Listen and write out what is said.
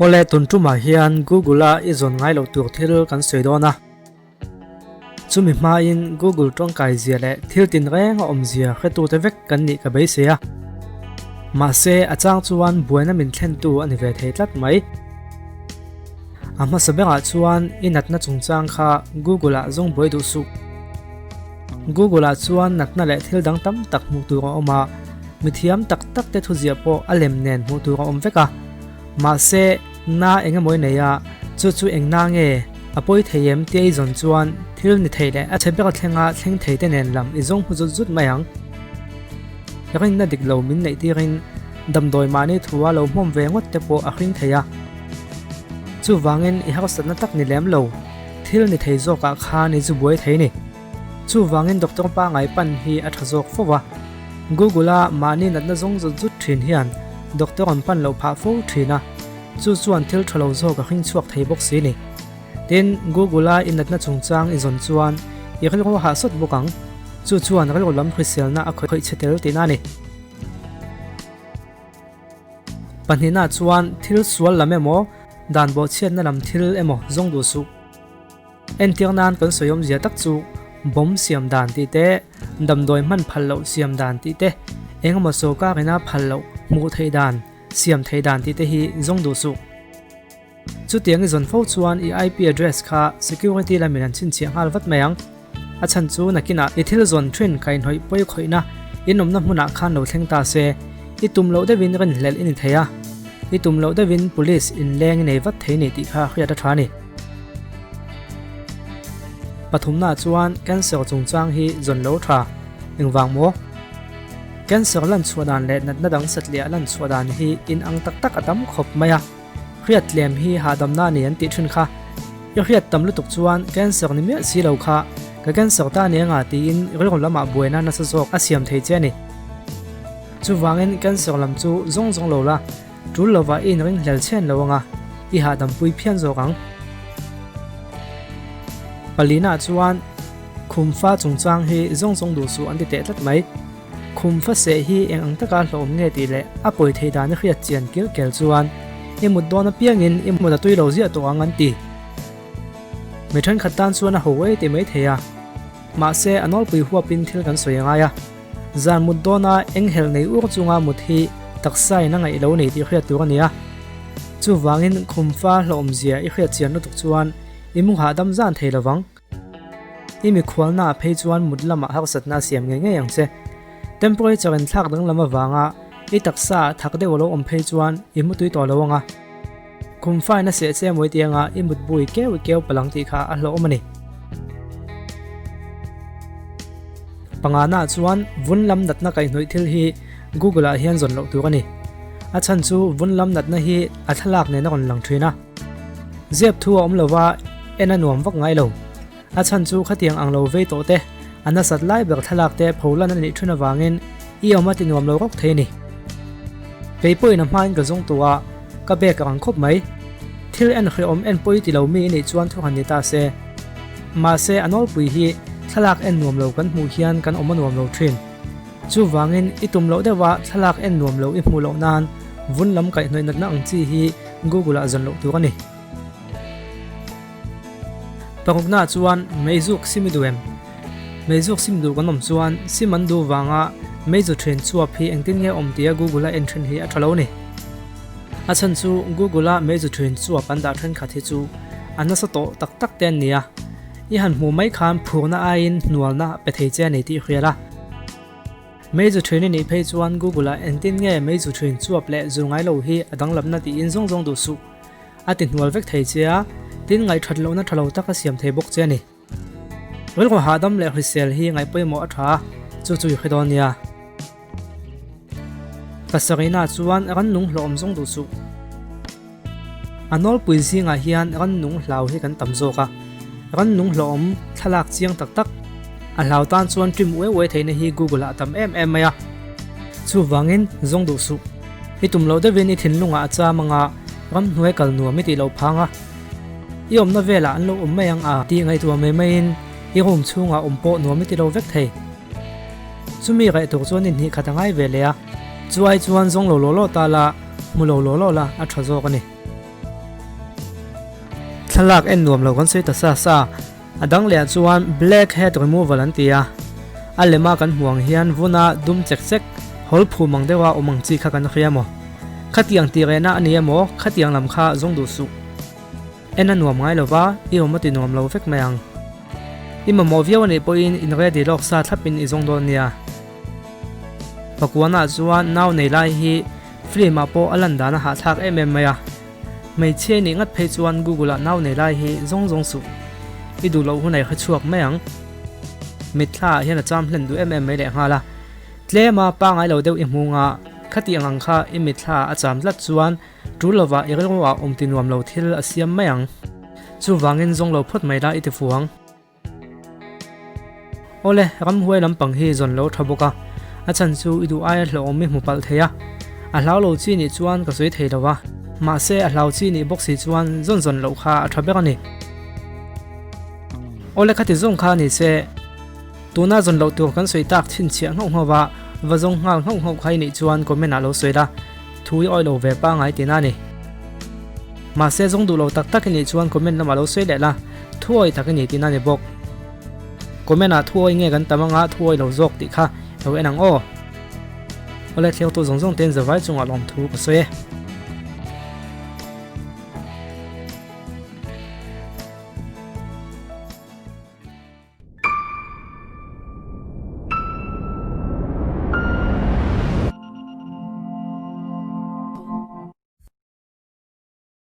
Awle tun tumah hian Google a i zawn ngai loh tur thil kan sawi dawn a. Chumi hmain Google tawngkai zia leh thil tinreng a awmzia hretute vek kan nih ka beisei a. Mahse a chang chuan buaina min thlentu a ni ve thei tlat mai. A hmasa berah chuan i natna chungchang kha Google ah zawng buai duh suh. Google ah chuan natna leh thil dang tam tak hmuh tur a awm a, mithiam tak tak te thuziah pawh a lem nen hmuh tur a awm vek a. Mahse, na eng emaw i nei a, chu chu eng na nge a pawi thei em tia i zawn chuan thil ni thei leh a chhe ber thlenga thleng thei te nen lam i zawng hmu zut zut mai ang. Rinna dik lo min neih tirin damdawi mahni thua lo hmawm ve ngawt te pawh a hring thei a. Chuvangin i harsatna tak ni lem lo, thil ni thei zawkah khan i zu buai thei ni. Chuvangin doctor pangai pan hi a tha zawk fo a. Google-a mahni natna zawng zut zut thin hian doctor an pan loh phah fo thin a, chu chuan thil tha lo zawk a hring chhuak thei bawk si ni. Tin, Google-a i natna chungchang i zawn chuan i rilru hah sawt bawk ang. Chu chuan rilru lam hriselna a khawih chhe tel tihna a ni. Pahnihna chuan thil sual lam emaw, dan bawhchhiatna lam thil emaw zawng duh suh. Entir nan kan sawi awmzia tak chu bomb siam dan tih te, damdawi hman phal loh siam dan tih te, eng emaw sawrkar ina phal loh hmuh theih dan, siam theih dan tih te hi zawng duh suh. Chutiang i zawn fo chuan i IP address kha security lamin an chhinchhiah nghal vat mai ang. A chhan chu nakinah i thil zawn thin kaihhnawih pawi khawihna in awmna hmunah khan lo thleng ta se, i tum loh deuhin rinhlelh i ni thei a, i tum loh deuhin police inleng i nei vat thei ni tih kha hriat a tha a ni. Pathumna chuan cancer chungchang hi zawn lo tha engvang maw? Cancer lan chhuah dan leh natna dang satliah lan chhuah dan hi inang tak tak a tam khawp mai a. Hriat tlem hi hahdamna a ni an tih thin kha. I hriat tam lutuk chuan cancer ni miah si lo kha ka cancer ta ania nga tiin rilru lamah buaina nasa zawk a siam thei che a ni. Chuvangin cancer lam chu zawng zawng lo la, tul lovah i inring hlel chhen lo anga i hahdampui phian zawk ang. Palina chuan khumfa chungchang hi zawng zawng duh suh an ti teh tlat mai. Khum fa seh hi eng ang taka hlawhawm nge tih leh a pawi thei dan i hriat chian kil kel chuan i mut dawn apiangin i mut a tui lo ziah tawh ang an ti. Mi thenkhat tan chuan a ho ei ti mai thei a, mahse a nawlpui huapin thil kan sawi a ngai a. Zan mut dawna eng helh nei ur chunga mut hi taksa in a ngaih lo nei tih hriat tur a ni a. Chuvangin khum fa hlawhawm zia i hriat chian lutuk chuan i mu hahdam zan thei lovang. I mikhualna ah phei chuan mut lamah harsatna a siam ngei ngei ang che. Temperature in thlak danglam avanga i taksa ah thak deuh a lo awm phei chuan i mutui tawh lo ang a. Kum fain a seh che mawi tianga i mut bui keu i keu palang tih kha a hlauhawm a ni. Pangana ah chuan vun lam natna kaihhnawih thil hi Google ah hian zawn loh tur a ni. A chhan chu vun lam natna hi a thlalak nen a rawn lang thin a. Zep thu a awm lo va, en a nuam vak ngai lo. A chhan chu khatiang ang lo vei tawh te, a nasat lai ber thlalak te pholan a nih thin avangin i awm a ti nuam lo rawk thei a ni. Kei pawhin a hmain ka zawng tawh a, ka bek a ang khawp mai. Thil en hrehawm en pawi ti lo mi i nih chuan thu han ni ta se. Mahse a nawlpui hi thlalak en nuam lo kan hmuh hian kan awm a nuam lo thin. Chuvangin i tum loh deuha thlalak en nuam lo i hmuh loh nan vun lam kaihhnawih natna ang chi hi Google ah zawn loh tur a ni. Parukna chuan meizuk sim i duh em? Meizuk sim duh kan awm chuan sim an duh vanga meizu then chuap hi engtin nge awm tia Google a en then hi a tha lo a ni. A chhan chu Google a meizu then chuap an dah thenkhat hi chu a nasa tawh tak tak te an ni a. I han hmuh mai khan phurna aiin hnualna pe thei che a ni tih hriat a. Meizu thin i nih phei chuan Google ah engtin nge meizu thin chuap leh zu ngai lo hi a danglamna tiin zawng zawng duh suh. A ti hnual vek thei che a, tin ngaihthat lohna tha lo tak a siam thei bawk che a ni. Rilru hahdam leh hrisel hi ngaih pawimawh a tha a, chu chu i hre dawn nia. Pasarihna chuan rannung hlawhawm zawng duh suh. A nawlpui zingah hian rannung hlau hi kan tam zawk a, rannung hlawhawm thlalak chiang tak tak a hlau tan chuan trim uai uai theihna hi Google ah a tam em em mai a. Chuvangin zawng duh suh. I tum loh deuhin i thinlungah a cham anga ramhnuai kal nuam i tih loh phang a, i awmna velah an lo awm mai ang a tih ngaihtuah mai maiin i room chhungah awm pawh nuam i ti lo vek thei. Chumi reh tur chuan inhnih khat a ngai ve leh a, chu ai chuan zawng lo law law ta la, hmu lo law law la a tha zawk a ni. Thlalak en nuam lo kan sawi ta sa sa. A dang leh ah chuan black head removal an ti a, a lema kan hmuh ang hian vuna dum chek chek, hawl phum ang deuha awm ang chi kha kan hria maw? Khatiang tih rehna a ni emaw khatiang lam kha zawng duh suh. En a nuam ngai lova, i awm a ti nuam lo vek mai ang. I mamawh viau a nih pawhin in ready lawk sa thlapin i zawng dawn nia. Pakuanah chuan nau nei lai hi film ah pawh a lan dan a hahthlak em em mai a. Hmeichhia i nih ngat phei chuan Google ah nau nei lai hi zawng zawng suh. I duh loh hun a i hre chhuak mai ang. Mitthla ah hian a cham hlen duh em em mai lehnghal a. Tlem a pangai lo deuh i hmung a, khati ang ang kha i mitthla ah a cham tlat chuan tul lovah i rilru ah awm ti nuam lo thil a siam mai ang. Chuvangin zawng lo phawt mai la i ti fuang. Awle, ramhuai lampang hi zawn lo tha bawk a, a chhan chu i duh aia hlauhawm i hmu palh thei a. A hlau lo chi nih chuan ka sawi thei lo a, mahse a hlau chi nih bawk si chuan zawn zawn loh kha a tha ber a ni. Awle khati zawng kha ni se, tuna zawn loh tur kan sawi tak chhinchhiah nghauh nghauh a, va zawng nghal nghauh nghauh kha i nih chuan comment ah lo sawi la, thu i awih lo ve pangai tihna a ni. Mahse zawng duh lo tak tak i nih chuan comment lamah lo sawi leh la, thuawi tak i ni tihna a ni bawk. Comment ah thuawi nge kan tam anga thuawi lo zawk tih kha lo en ang aw. Awle thlengtu zawng zawng ten zavai chungah lawmthu ka sawi e.